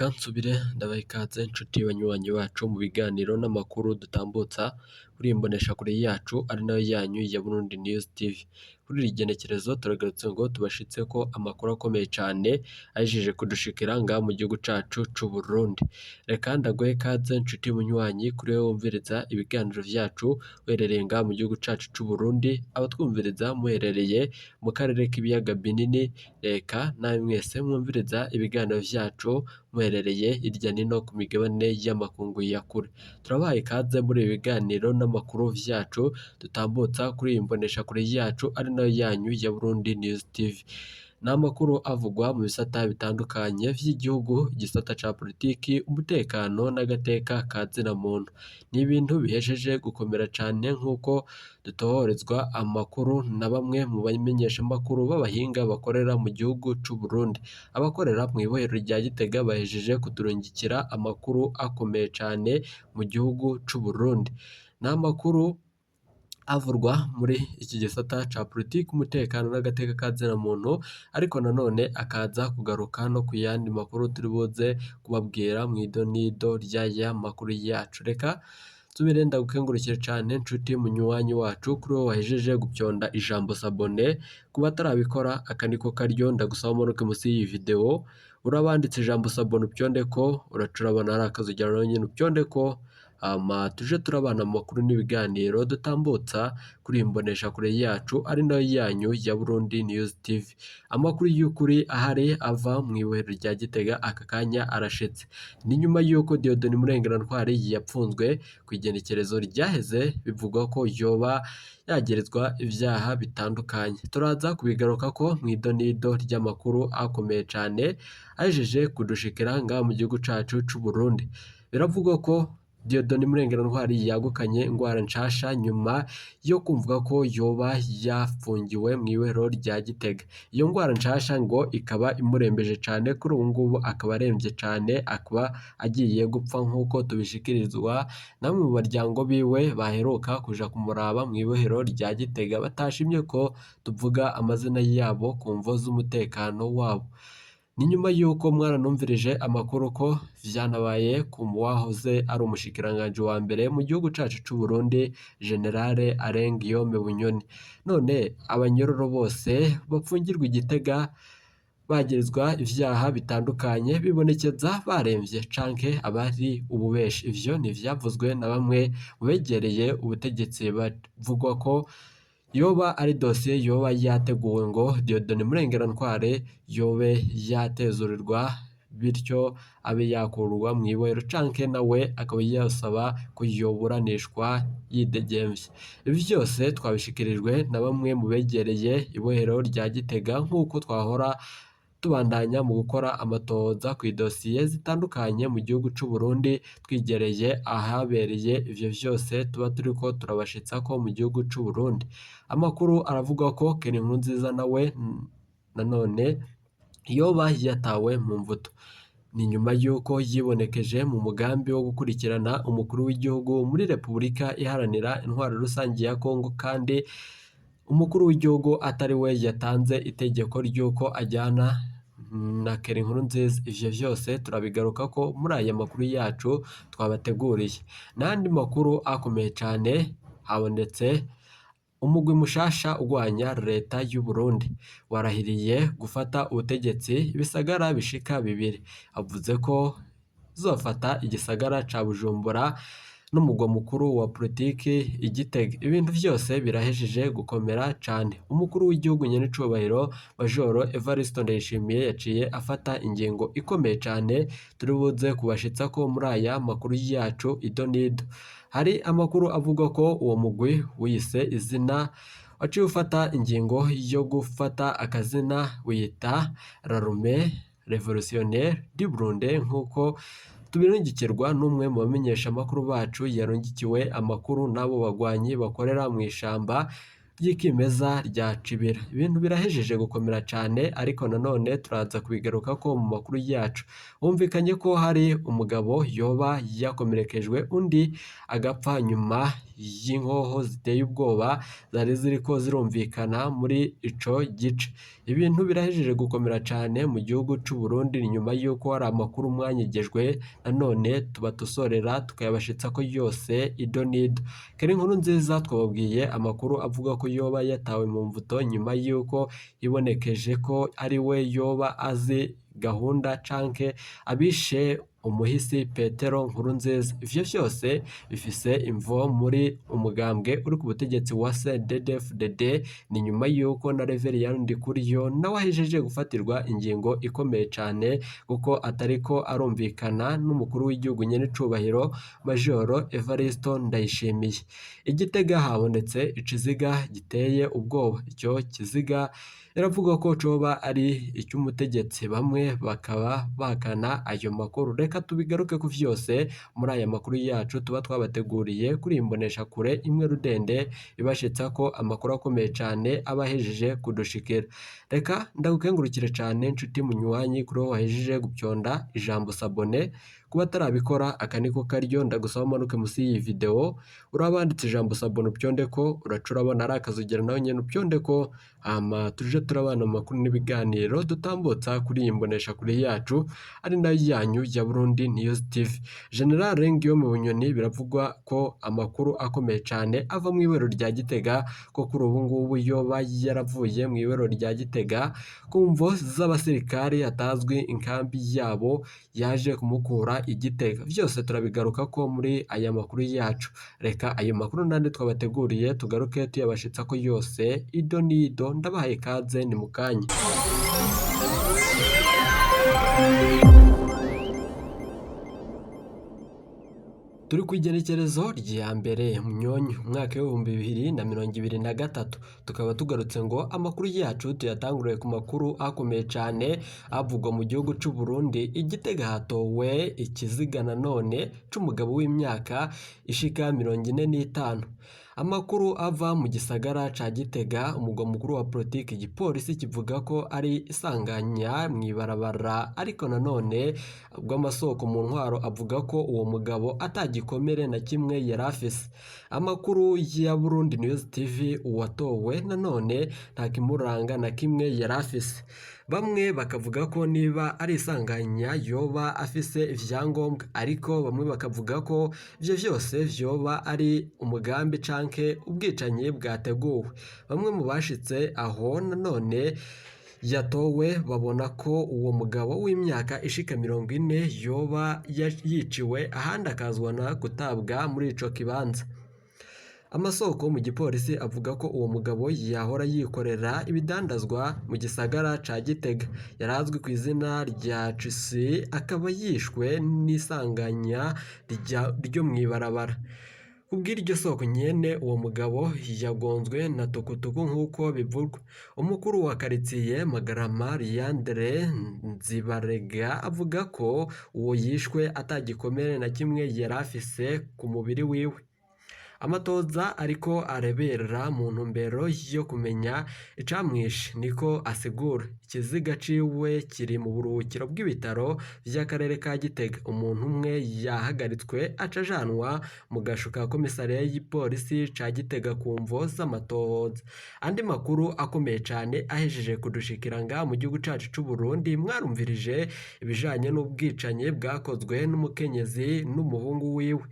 Reka nsubire ndabaha ikaze nshuti banywanyi bacu mu biganiro n'amakuru dutambutsa kuri iyi mboneshakure yacu ari nayo yanyu ya Burundi News TV. Kuri iri genekerezo turagarutse ngo tubashitseko amakuru akomeye cane ahejeje kudushikira ngaha mu gihugu cacu c'Uburundi. Reka ndaguhe ikaze nshuti munywanyi kuri wewe wumviriza ibiganiro vyacu uherereye ngaha mu gihugu cacu c'Uburundi, abatwumviriza muherereye mu karere k'ibiyaga binini, reka namwe mwese mwumviriza ibiganiro vyacu muherereye hirya nino ku migabane y'amakungu ya kure. Turabahaye ikaze muri ibi biganiro n'amakuru vyacu dutambutsa kuri iyi mboneshakure yacu ari nayo yanyu ya Burundi News TV. Ni amakuru avugwa mu bisata bitandukanye vy'igihugu, igisata ca politiki, umutekano n'agateka ka zina muntu. Ni ibintu bihejeje gukomera cane nk'uko dutohorezwa amakuru na bamwe mu bamenyeshamakuru b'abahinga bakorera mu gihugu c'Uburundi. Abakorera mw'ibohero rya Gitega bahejeje kuturungikira amakuru akomeye cane mu gihugu c'Uburundi. Ni amakuru avurwa muri iki gisata ca politiki, umutekano n'agateka ka zina muntu, ariko nanone akaza kugaruka no ku yandi makuru turi buze kubabwira mw'idonido ry'aya makuru yacu. Reka nsubire ndagukengurukire cane nshuti munywanyi wacu kuri wowe wahejeje gupyonda ijambo s'abonner, ku batarabikora aka niko karyo ndagusaba umanuke musi y'iyi video, urabanditse ijambo s'abonner upyondeko, uraca urabona hari akazu naho nyene upyondeko, hama tuje turabana mu makuru n'ibiganiro dutambutsa kuri iyi mboneshakure yacu ari nayo yanyu ya Burundi News TV. Amakuru y'ukuri ahari ava mw'ibohero rya Gitega aka kanya arashitse. Ni nyuma y'uko Dieudonne Murengerantwari yapfunzwe kw'igenekerezo ryaheze bivugwa ko yoba yagerezwa ivyaha bitandukanye. Turaza kubigarukako mw'idonido ry'amakuru akomeye cane ahejeje kudushikira ngaha mu gihugu cacu c'Uburundi. Biravugwa ko Dieudonne Murengerantwari yagukanye ingwara nshasha nyuma yo kumvwa ko yoba yafungiwe mw'ibohero rya Gitega. Iyo ngwara nshasha ngo ikaba imurembeje cane, kuri ubu ngubu akaba aremvye cane, akaba agiye gupfa nk'uko tubishikirizwa na bamwe mu baryango biwe baheruka kuja kumuraba mw'ibohero rya Gitega, batashimye ko tuvuga amazina yabo ku mvo z'umutekano wabo. Ni nyuma y'uko mwaranumvirije amakuru ko vyanabaye ku wahoze ari umushikiranganji wa mbere mu gihugu cacu c'Uburundi, Generale Alain Guillaume Bunyoni. None abanyororo bose bapfungirwa i Gitega bagirizwa ivyaha bitandukanye bibonekeza baremvye canke abari ububeshi. Ivyo ni ivyavuzwe na bamwe mu begereye ubutegetsi bavugwa ko yoba ari dosiye yoba yateguwe ngo Dieudonne Murengerantwari yobe yatezurirwa bityo abe yakurwa mw'ibohero canke nawe akaba yosaba ko yoburanishwa yidegemvye. Ibi vyose twabishikirijwe na bamwe mu begereye ibohero rya Gitega nk'uko twahora tubandanya mu gukora amatohoza kw'idosiye zitandukanye mu gihugu c'Uburundi, twigereye ahabereye ivyo vyose tuba turiko turabashitsako mu gihugu c'Uburundi. Amakuru aravuga ko Ken Nkurunziza nawe nanone yoba yatawe mu mvuto. Ni nyuma y'uko yibonekeje mu mugambi wo gukurikirana umukuru w'igihugu muri Repubulika Iharanira Intwaro Rusangi ya Kongo, kandi umukuru w'igihugu atari we yatanze itegeko ry'uko ajyana na Ken Nkurunziza. Ivyo vyose turabigarukako muri aya makuru yacu twabateguriye. N'ayandi makuru akomeye cane habonetse umugwi mushasha ugwanya leta y'Uburundi warahiriye gufata ubutegetsi ibisagara bishika bibiri. Avuze ko uzofata igisagara ca Bujumbura n'umugwa mukuru wa politiki i Gitega. Ibintu vyose birahejeje gukomera cane. Umukuru w'igihugu nyenecubahiro Majoro Evariste Ndayishimiye yaciye afata ingingo ikomeye cane turi buze kubashitsako muri aya makuru yacu idonido. Hari amakuru avuga ko uwo mugwi wiyise izina waciye ufata ingingo yo gufata akazina wiyita L'armée Révolutionnaire du Burundi nk'uko tubirungikirwa n'umwe mu bamenyeshamakuru bacu yarungikiwe amakuru n'abo bagwanyi bakorera mw'ishamba ry'ikimeza rya Cibira. Ibintu birahejeje gukomera cane, ariko nanone turaza kubigarukako mu makuru yacu. Humvikanye ko hari umugabo yoba yakomerekejwe undi agapfa nyuma y'inkoho ziteye ubwoba zari ziriko zirumvikana muri ico gice. Ibintu birahejeje gukomera cane mu gihugu c'u Burundi nyuma y'uko hari amakuru mwanyegejwe, nanone tubatosorera tukayabashitsako yose ido n'ido. Kera inkuru nziza twababwiye amakuru avuga ko yoba yatawe mu mvuto nyuma y'uko yibonekeje ko ari we yoba azi gahunda canke abishe umuhisi Petero Nkurunziza. Ivyo vyose bifise imvo muri umugambwe uri ku butegetsi wa CNDD-FDD. Ni nyuma y'uko na Reverien Ndikuriyo nawe ahejeje gufatirwa ingingo ikomeye cane, kuko atariko arumvikana n'umukuru w'igihugu nyen'icubahiro Majoro Evaristo Ndayishimiye. I Gitega habonetse ikiziga giteye ubwoba. Ico kiziga biravugwa ko coba ari icy'umutegetsi, bamwe bakaba bahakana ayo makuru. Reka tubigaruke ku vyose muri aya makuru yacu tuba twabateguriye kuri imboneshakure imwe rudende ibashitsa ko amakuru akomeye cane aba ahejeje kudushikira. Reka ndagukengurukire cane nshuti munywanyi kuri wowe wahejeje gupyonda ijambo s'abonner. Kuba atarabikora aka niko karyo, ndagusaba umanuke musi y'iyi video urabanditse ijambo s'abonner upyondeko, uraca urabona ari akazogera nawe nyene upyondeko, hama tuje turabana mu makuru n'ibiganiro dutambutsa kuri iyi mboneshakure yacu ari nayo yanyu ya Burundi News TV. General Guillaume Bunyoni biravugwa ko amakuru akomeye cane ava mu ibero rya Gitega, ko kuri ubu ngubu yoba yaravuye mu ibero rya Gitega ku mvo z'abasirikare atazwi inkambi yabo yaje kumukura i Gitega. Vyose turabigaruka ko muri aya makuru yacu. Reka ayo makuru nandi twabateguriye tugaruke tuyabashitsako yose ido n'ido. Ndabahaye ikaze, ni mukanya. Turi ku igenekerezo rya mbere Munyonyo umwaka w'2023, tukaba tugarutse ngo amakuru yacu tuyatanguriye ku makuru akomeye cane avugwa mu gihugu c'u Burundi. I Gitega hatowe ikiziga nanone c'umugabo w'imyaka ishika 45. Amakuru ava mu gisagara ca Gitega, umugwa mukuru wa politiki, igipolisi kivuga ko ari isanganya mw'ibarabara, ariko nanone bw'amasoko mu ntwaro avuga ko uwo mugabo atagikomere na kimwe yari afise. Amakuru ya Burundi News TV, uwatowe nanone nta kimuranga na kimwe yari afise. Bamwe bakavuga ko niba ari isanganya yoba afise ivyangombwa, ariko bamwe bakavuga ko ivyo vyose vyoba ari umugambi canke ubwicanyi bwateguwe. Bamwe mu bashitse aho nanone yatowe babona ko uwo mugabo w'imyaka ishika 40 yoba yiciwe ahandi akazwana gutabwa muri ico kibanza. Amasoko mu gipolisi avuga ko uwo mugabo yahora yikorera ibidandazwa mu gisagara ca Gitega. Yarazwi ku izina rya Cisi, akaba yishwe n'isanganya ryo mw'ibarabara. Kubw'iryo soko nyene, uwo mugabo yagonzwe na tukutuku nk'uko bivugwa. Umukuru wa karitsiye Magarama, Leandre Nzibarega, avuga ko uwo yishwe atagikomere na kimwe yari afise ku mubiri wiwe. Amatoza ariko arebera mu ntumbero yo kumenya icamwishe, niko asigura. Ikiziga ciwe kiri mu buruhukiro bw'ibitaro vy'akarere ka Gitega. Umuntu umwe yahagaritswe aca ajanwa mu gasho ka komisariya y'igipolisi ca Gitega ku mvo z'amatohoza. Andi makuru akomeye cane ahejeje kudushikira ngaha mu gihugu cacu c'u Burundi, mwarumvirije ibijanye n'ubwicanyi bwakozwe n'umukenyezi n'umuhungu wiwe.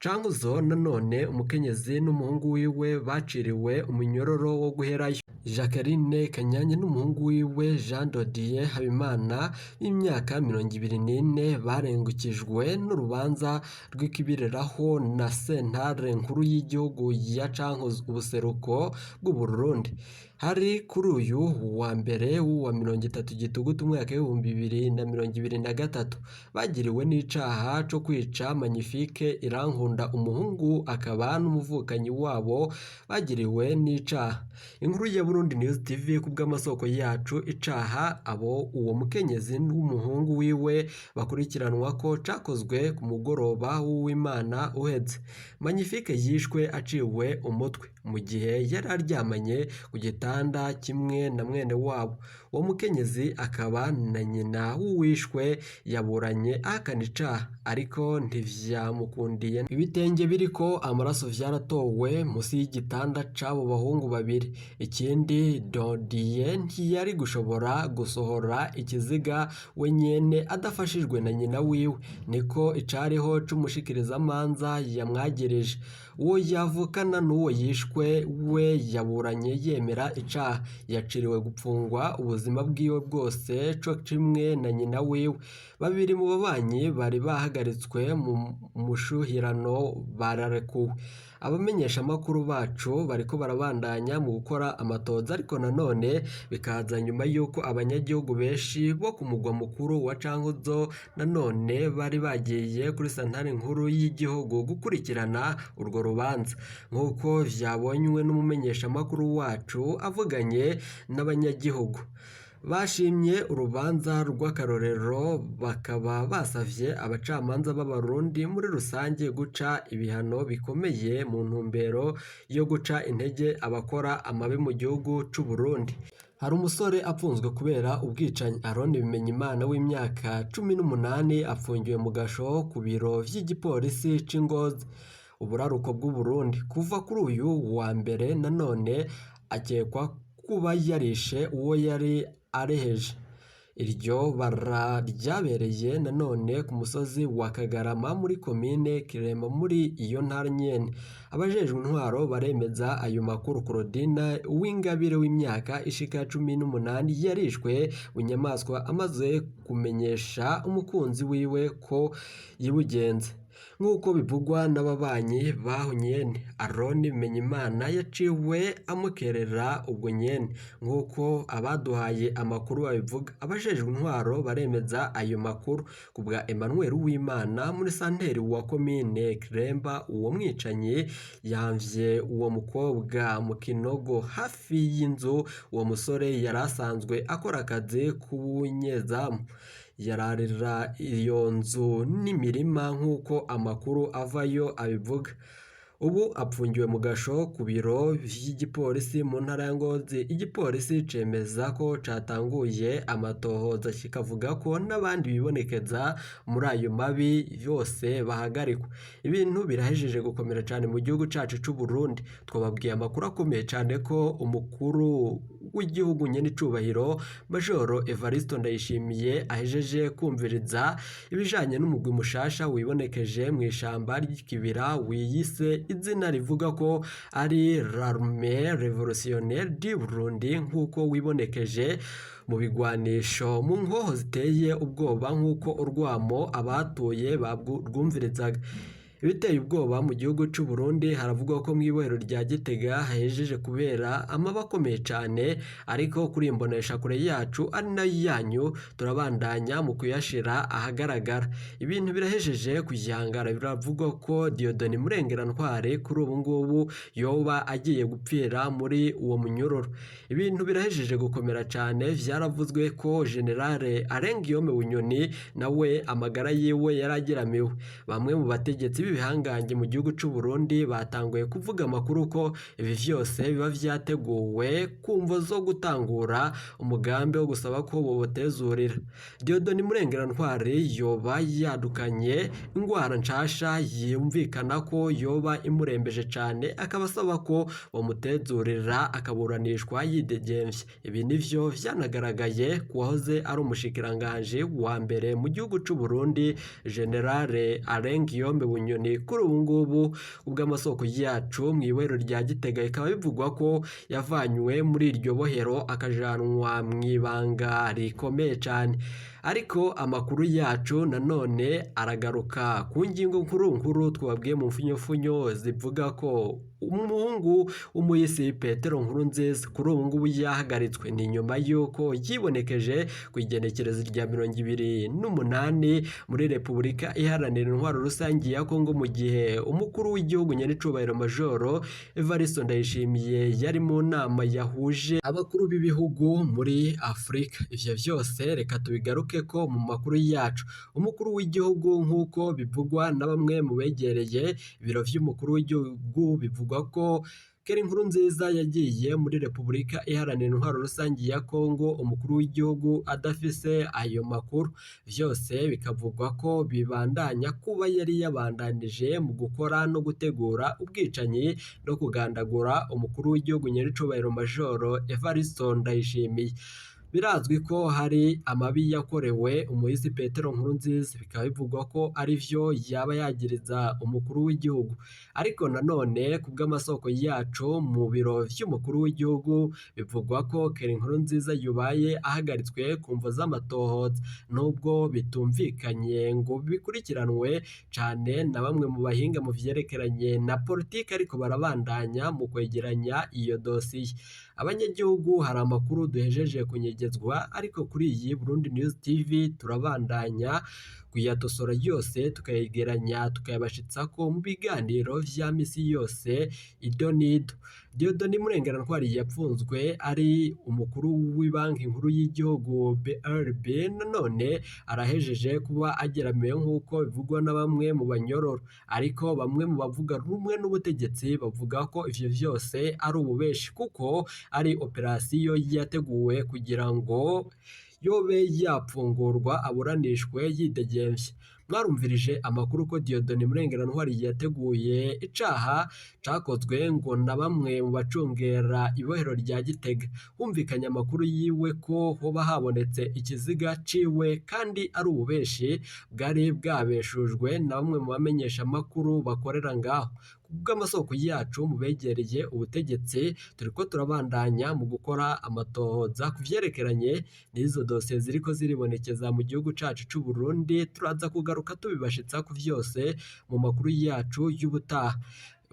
Cankuzo nanone umukenyezi n'umuhungu wiwe baciriwe umunyororo wo guherayo. Jacqueline Kanyange n'umuhungu wiwe Jean Dodier Habimana b'imyaka 24 barengukijwe n'urubanza rw'ikibireraho na sentare nkuru y'igihugu ya Cankuzo ubuseruko bw'u Burundi. Hari kuri uyu wa mbere w'uwa 30 Gitugutu umwaka w'2023, bagiriwe n'icaha co kwica Magnifique Irankunda, umuhungu akaba n'umuvukanyi wabo bagiriwe n'icaha. Inkuru ya Burundi News TV ku bw'amasoko yacu icaha abo uwo mukenyezi n'umuhungu wiwe bakurikiranwa ko cakozwe ku mugoroba w'Uwimana uheze. Magnifique yishwe aciwe umutwe mu gihe yari aryamanye ku gitanda kimwe na mwene wabo. Uwo mukenyezi akaba na nyina w'uwishwe yaburanye ahakana icaha, ariko ntivyamukundiye. Ibitenge biriko amaraso vyaratowe musi y'igitanda c'abo bahungu babiri. Ikindi, Dodiye ntiyari gushobora gusohora ikiziga we nyene adafashijwe na nyina wiwe, niko icariho c'umushikirizamanza yamwagirije. Uwo yavukana n'uwo yishwe we yaburanye yemera icaha, yaciriwe gupfungwa ubuzima bwiwe bwose co kimwe na nyina wiwe. Babiri mu babanyi bari bahagaritswe mu mushuhirano bararekuwe. Abamenyeshamakuru bacu bariko barabandanya mu gukora amatoza, ariko nanone bikaza nyuma y'uko abanyagihugu benshi bo ku mugwa mukuru wa Cankuzo nanone bari bagiye kuri santare nkuru y'igihugu gukurikirana urwo rubanza, nk'uko vyabonywe n'umumenyeshamakuru wacu avuganye n'abanyagihugu. Bashimye urubanza rw'akarorero, bakaba basavye abacamanza b'Abarundi muri rusange guca ibihano bikomeye mu ntumbero yo guca intege abakora amabi mu gihugu c'u Burundi. Hari umusore apfunzwe kubera ubwicanyi. Aaron Bimenyimana w'imyaka 18 apfungiwe mu gasho ku biro vy'igipolisi c'i Ngozi, uburaruko bw'u Burundi. Kuva kuri uyu wa mbere nanone akekwa kuba yarishe uwo yari areheje. Iryo bara ryabereye nanone ku musozi wa Kagarama muri komine Kiremba muri iyo ntara nyene. Abajejwe intwaro baremeza ayo makuru. Claudine Uwingabire w'imyaka ishika 18 yarishwe bunyamaswa amaze kumenyesha umukunzi wiwe ko yibugenze. Nk'uko bivugwa n'ababanyi baho nyene, Aaron Bimenyimana yaciwe amukerera ubwo nyene, nk'uko abaduhaye amakuru babivuga. Abajejwe intwaro baremeza ayo makuru. Ku bwa Emmanuel Uwimana muri santeri wa komine Kiremba, uwo mwicanyi yamvye uwo mukobwa mu kinogo hafi y'inzu uwo musore yari asanzwe akora akazi k'ubunyezamu. Yararira iyo nzu n'imirima nk'uko amakuru avayo abivuga. Ubu apfungiwe mu gasho ku biro vy'igipolisi mu ntara ya Ngozi. Igipolisi cemeza ko catanguye amatohoza, kikavuga ko n'abandi bibonekeza muri ayo mabi yose bahagarikwa. Ibintu birahejeje gukomera cane mu gihugu cacu c'u Burundi. Twababwiye amakuru akomeye cane ko umukuru w'igihugu nyene icubahiro Majoro Evaristo Ndayishimiye ahejeje kumviriza ibijanye n'umugwi mushasha wibonekeje mw'ishamba ry'ikibira wiyise izina rivuga ko ari L'armée Révolutionnaire du Burundi, nk'uko wibonekeje mu bigwanisho mu nkoho ziteye ubwoba nk'uko urwamo abahatuye barwumvirizaga. Ibiteye ubwoba mu gihugu c'u Burundi, haravugwa ko mw'ibohero rya Gitega hahejeje kubera amabi akomeye cane, ariko kuri imboneshakure yacu ari nayo yanyu turabandanya mu kuyashira ahagaragara. Ibintu birahejeje kuyangara, biravugwa ko Dieudonne Murengerantwari kuri ubu ngubu yoba agiye gupfira muri uwo munyororo. Ibintu birahejeje gukomera cane, vyaravuzwe ko Generale Alain Guillaume Bunyoni nawe amagara yiwe yarageramiwe. Bamwe mu bategetsi b'ibihangange mu gihugu c'u Burundi batanguye kuvuga amakuru ko ibi vyose biba vyateguwe ku mvo zo gutangura umugambi wo gusaba ko bobotezurira. Dieudonne Murengerantwari yoba yadukanye ingwara nshasha yumvikana ko yoba imurembeje cane, akaba asaba ko bomutezurira akaburanishwa yidegemvye. Ibi nivyo vyanagaragaye ku wahoze ari umushikiranganji wa mbere mu gihugu c'u Burundi Generale Alain Guillaume Bunyoni. Kuri ubu ngubu ubw'amasoko yacu mw'ibohero rya Gitega bikaba bivugwa ko yavanywe muri iryo bohero akajanwa mw'ibanga rikomeye cane. Ariko amakuru yacu nanone aragaruka ku ngingo nkuru nkuru twababwiye mu mfunyofunyo zivuga ko umuhungu w'umuyisi Petero Nkurunziza kuri ubu ngubu yahagaritswe. Ni nyuma y'uko yibonekeje ku igenekerezo rya 28 muri Repubulika Iharanira Intwaro Rusange ya Kongo, mu gihe umukuru w'igihugu nyenicubahiro Majoro Evariste Ndayishimiye yari mu nama yahuje abakuru b'ibihugu muri Afurika. Ivyo vyose reka tubigaruke ko mu makuru yacu. Umukuru w'igihugu nk'uko bivugwa na bamwe mu begereye ibiro vy'umukuru w'igihugu, bivugwa ko Pierre Nkurunziza yagiye muri Repubulika Iharanira Intwaro Rusange ya Kongo umukuru w'igihugu adafise ayo makuru. Vyose bikavugwa ko bibandanya kuba yari yabandanije mu gukora no gutegura ubwicanyi no kugandagura umukuru w'igihugu nyenicubahiro Majoro Evariste Ndayishimiye. Birazwi ko hari amabi yakorewe umuhisi Petero Nkurunziza, bikaba bivugwa ko arivyo yaba yagiriza umukuru w'igihugu. Ariko nanone ku bw'amasoko yacu mu biro vy'umukuru w'igihugu bivugwa ko Pierre Nkurunziza yubaye ahagaritswe ku mvo z'amatohoza, nubwo bitumvikanye ngo bikurikiranwe cane na bamwe mu bahinga mu vyerekeranye na politike, ariko barabandanya mu kwegeranya iyo dosiye. Abanyagihugu hari amakuru duhejeje kunyegezwa, ariko kuri iyi Burundi News TV turabandanya kuyatosora yose tukayegeranya tukayabashitsako mu biganiro vya misi yose ido nido. Dieudonné Murengerantwari yapfunzwe ari umukuru w'ibanki nkuru y'igihugu BRB, nanone arahejeje kuba ageramiwe nk'uko bivugwa na bamwe mu banyororo. Ariko bamwe mu bavuga rumwe n'ubutegetsi bavuga ko ivyo vyose ari ububeshi, kuko ari operasiyo yateguwe kugira ngo yobe yapfungurwa aburanishwe yidegemvye. Mwarumvirije amakuru ko Dieudonné Murengerantwari yateguye icaha cakozwe ngo na bamwe mu bacungera ibohero rya Gitega. Humvikanye amakuru yiwe ko hoba habonetse ikiziga ciwe kandi ari ububeshi bwari bwabeshujwe na bamwe mu bamenyesha amakuru bakorera ngaho. Kubw'amasoko yacu mu begereye ubutegetsi turiko turabandanya mu gukora amatohoza ku vyerekeranye n'izo dosiye ziriko ziribonekeza mu gihugu cacu c'u Burundi. Turaza kugaruka tubibashitsa ku vyose mu makuru yacu y'ubutaha.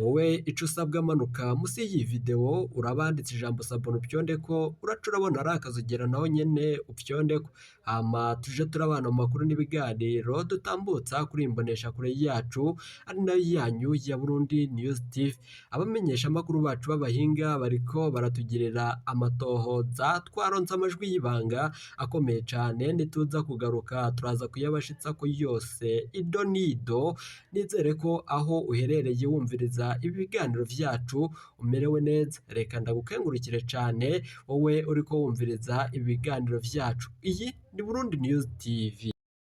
Wowe ico usabwa, manuka musi y'iyi video urabanditse ijambo sabone upyondeko, uraca urabona ari akazogera naho nyene upyondeko, hama tuje turabana mu makuru n'ibiganiro dutambutsa kuri imbonesha kure yacu ari nayo yanyu ya Burundi News TV. Abamenyesha amakuru bacu b'abahinga bariko baratugirira amatohoza, twaronse amajwi y'ibanga akomeye cane, nituza kugaruka turaza kuyabashitsako yose ido nido. Nizere ko aho uherereye wumviriza ibiganiro vyacu umerewe neza. Reka ndagukengurukire cane wowe uriko wumviriza ibiganiro vyacu. Iyi ni Burundi News TV.